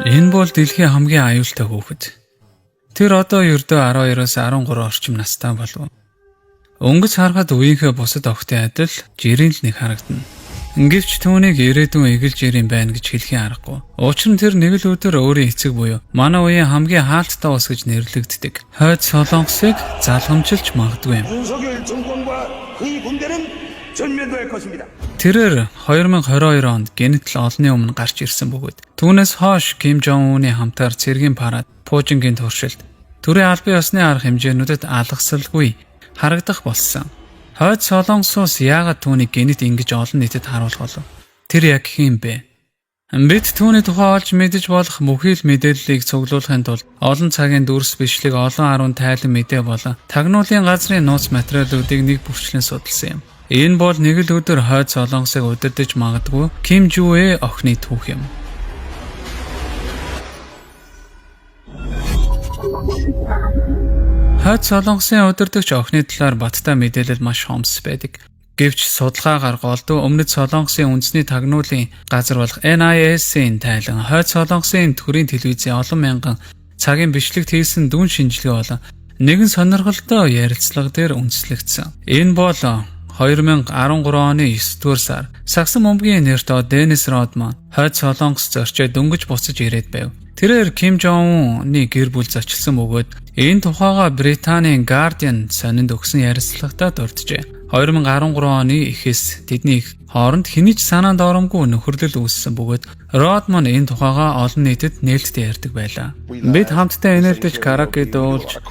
Энэ бол дэлхийн хамгийн аюултай хүүхэд. Тэр одоо ердөө 12-оос 13 орчим настай болов. Өнгөц харахад үеийнхээ бусад охидын адил жирийн л нэг харагдана. Гэвч түүнийг ирээдүйн эгэл жирийн байна гэж хэлэхийн аргагүй. Учир нь тэр нэг л өдөр өөрийн эцэг буюу манай үеийн хамгийн хаалттай ус гэж нэрлэгддэг. Хойд Солонгосыг залгамжилж магадгүй юм. 윤석열 정권과 그의 군대는 전면될 것입니다. Тэрээр 2022 онд гэнэт л олонний өмнө гарч ирсэн бөгөөд түүнээс хойш Ким Жон Уны хамтаар цэргийн парад, пуужингийн туршилт, төрийн албан ёсны арга хэмжээнүүдэд алгасалгүй харагдах болсон. Хойд Солонгосоос яагаад түүнийг гэнэт ингэж олон нийтэд харуулах болов? Тэр яг хэн бэ? Бид түүний тухай олж мэдэж болох бүхий л мэдээллийг цуглуулахын тулд олон цагийн дүрс бичлэг, олон арван тайлан мэдээ болон тагнуулын газрын нууц материалуудыг нэг бүрчлэн судалсан юм. Энэ бол нэг л өдөр Хойд Солонгосыг удирдах магадгүй Ким Жуэ охины түүх юм. Хойд Солонгосын удирдагч охины талаар баттай мэдээлэл маш хомс байдаг. Гэвч судалгаагаар голдуу Өмнөд Солонгосын үндэсний тагнуулын газар болох NIS-ийн тайлан, Хойд Солонгосын төрийн телевизийн олон мянган цагийн бичлэгт хийсэн дүн шинжилгээ болон нэгэн сонирхолтой ярилцлага дээр үндэслэгдсэн. Энэ бол 2013 оны 9 дугаар сар Сагсан бөмбөгийн нэр тоо Деннис Родман Хойд Солонгос зорчоод дөнгөж буцаж ирээд байв. Тэрээр Ким Жон Уны гэр бүл зочилсан бөгөөд энэ тухайгаа Британийн Guardian сонинд өгсөн ярилцлагатаа дурджээ. 2013 оны эхээс тэдний хооронд хэний ч санаанд оромгүй нөхөрлөл үүссэн бөгөөд Родман энэ тухайгаа олон нийтэд нээлттэй ярьдаг байлаа. Бид хамтдаа инээлдэж, караоке дуулж,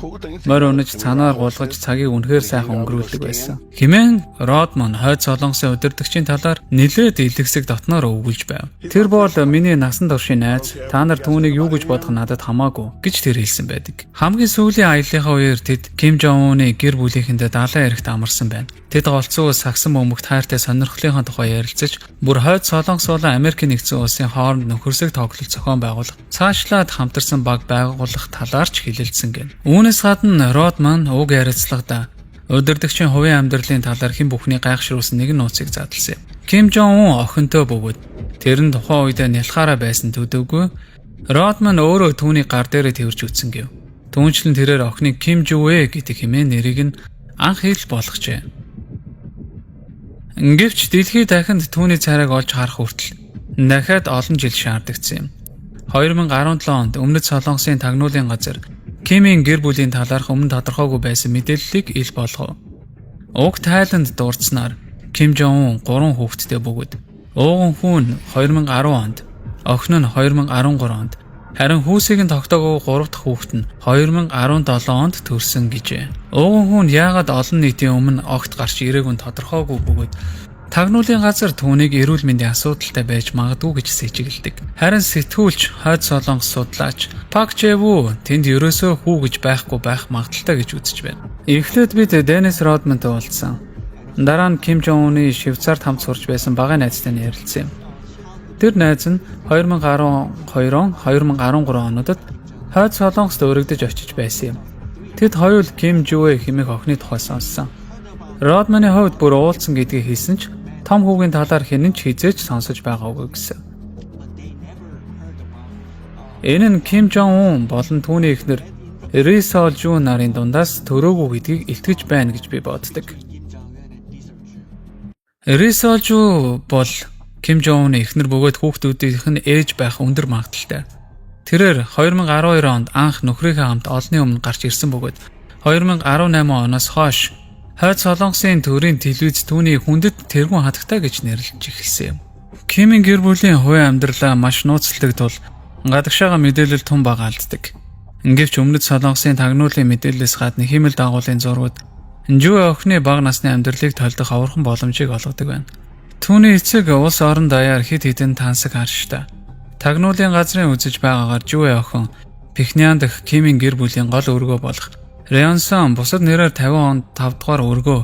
морь унаж, цанаар гулгаж цагийг үнэхээр сайхан өнгөрүүлдэг байсан. Хэмээн Родман Хойд Солонгосын удирдагчийн талаар нэлээд илгэсэг дотноор өгүүлж байв. Тэр бол миний насан туршийн найз. Та нар түүнийг юу гэж бодох надад хамаагүй гэж тэр хэлсэн байдаг. Хамгийн сүүлийн аяллахаа үеэр тэд Ким Жон Уны гэр бүлийнхэндээ далайн эрэгт амарсан байна. Тэд голцоо сагсан бөмбөгт хайртай сонирхлынхаа тухай ярилцаж, бүр Хойд Солонгос болон Америкийн нэгдсэн улсын хооронд нөхөрсөг тоглолт зохион байгуулах, цаашлаад хамтарсан баг байгуулах талаар ч хэлэлцсэн гэнэ. Үүнээс гадна Родман уг ярилцлагадаа удирдагчийн хувийн амьдралын талаар хэн бүхний гайхшруулсан нэгэн нууцыг задлсан юм. Ким Жон Ун охинтой бөгөөд тэр нь тухайн үедээ нялхаараа байсан төдийгүй Родман өөрөө түүний гар дээрээ тэрж үтсэн гэв. Түүнчлэн тэрээр охиныг Ким Жүэ гэдэг хэмээн нэрийг нь анх ил болгожээ. Гэвч дэлхий дахинд түүний царайг олж харах хүртэл дахиад олон жил шаардагдсан юм. 2017 онд Өмнөд Солонгосын тагнуулын газар Кимийн гэр бүлийн талаарх өмнө тодорхойгүй байсан мэдээллийг ил болгов. Уг тайланд дурдсанаар Ким Жон Ун 3 хүүхэдтэй бөгөөд ууган хүү нь 2010 онд, охин нь 2013 онд, харин хүүсийг нь тогтоогоо 3 дахь хүүхэд нь 2017 онд төрсөн гэжээ. Ууган хүү нь яагаад олон нийтийн өмнө огт гарч ирээгүй нь тодорхойгүй бөгөөд тагнуулын газар түүнийг эрүүл мэндийн асуудалтай байж магадгүй гэж сэжиглэдэг. Харин сэтгүүлч Хойд Солонгос судлаач Пак Чэвүү тэнд ерөөсөө хүү гэж байхгүй байх магадлалтай гэж үзэж байна. Эхлээд бид Деннис Родмантай уулзсан. Дараа нь Ким Жон Уны Швейцарт хамт сурч байсан багын найзтай нь ярилцсан юм. Тэр найз нь 2012 он 2013 онуудад Хойд Солонгост өргөдөж очиж байсан юм. Тэд хоёул Ким Жүэ хэмээх охины тухай сонссон. Родманы хувьд бүр уулзсан гэдгийг хэлсэн ч том хүүгийн талаар хэн нь ч хэзээ ч сонсож байгаагүй гэсэн. Энэ нь Ким Жон Ун болон түүний эхнэр Ри Сол Жу нарын дундаас төрөөгүй гэдгийг илтгэж байна гэж би боддог. Ри Сол Жу бол Ким Жон Уны эхнэр бөгөөд хүүхдүүдийнх нь ээж байх өндөр магадлалтай. Тэрээр 2012 онд анх нөхрийнхээ хамт олонний өмнө гарч ирсэн бөгөөд 2018 оноос хойш Хойд Солонгосын төрийн телевиз түүний хүндэт тэргүүн хатагтай гэж нэрлэж эхэлсэн юм. Кимийн гэр бүлийн хувийн амьдралаа маш нууцладаг тул гадагшаага мэдээлэл тун бага алддаг. Гэвч Өмнөд Солонгосын тагнуулын мэдээллээс гадна хиймэл дагуулын зургууд Жүэ охины бага насны амьдралыг толдох ховорхон боломжийг олгодог байна. Түүний эцэг улс орон даяар хэд хэдэн тансаг харштай. Тагнуулын газрын үзэж байгаагаар Жүэ охин Пхеньян дахь Кимийн гэр бүлийн гол өргөө болох Рянсан бусад нэрээр 50 онд 5 дугаар өргөө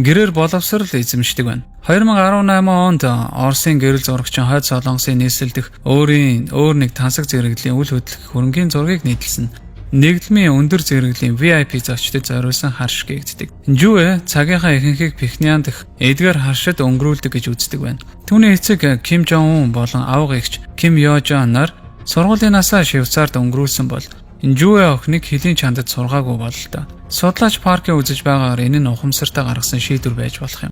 гэрээр боловсрал эзэмшдэг байна. 2018 онд Оросын гэрэл зурагчин Хойд Солонгосын нийслэл дэх өөрийн өөр нэг тансаг зэрэглэлийн үл хөдлөх хөрөнгийн зургийг нийтэлсэн. Нэгдэлмийн өндөр зэрэглэлийн VIP зочдод зориулсан харш гээгддэг. Жүэ цагийнхаа ихэнхийг Пхеньян дэх эдгээр харшид өнгөрүүлдэг гэж үздэг байна. Түүний эцэг Ким Жон Ун болон авга эгч Ким Йо Жон нар Сургуулийн насаа Швейцард өнгөрүүлсэн бол Жюэ охиныг хөлийн чандад сургаагүй бололтой. Судлаач Паркийн үзэж байгаагаар энэ нь ухамсартай гаргасан шийдвэр байж болох юм.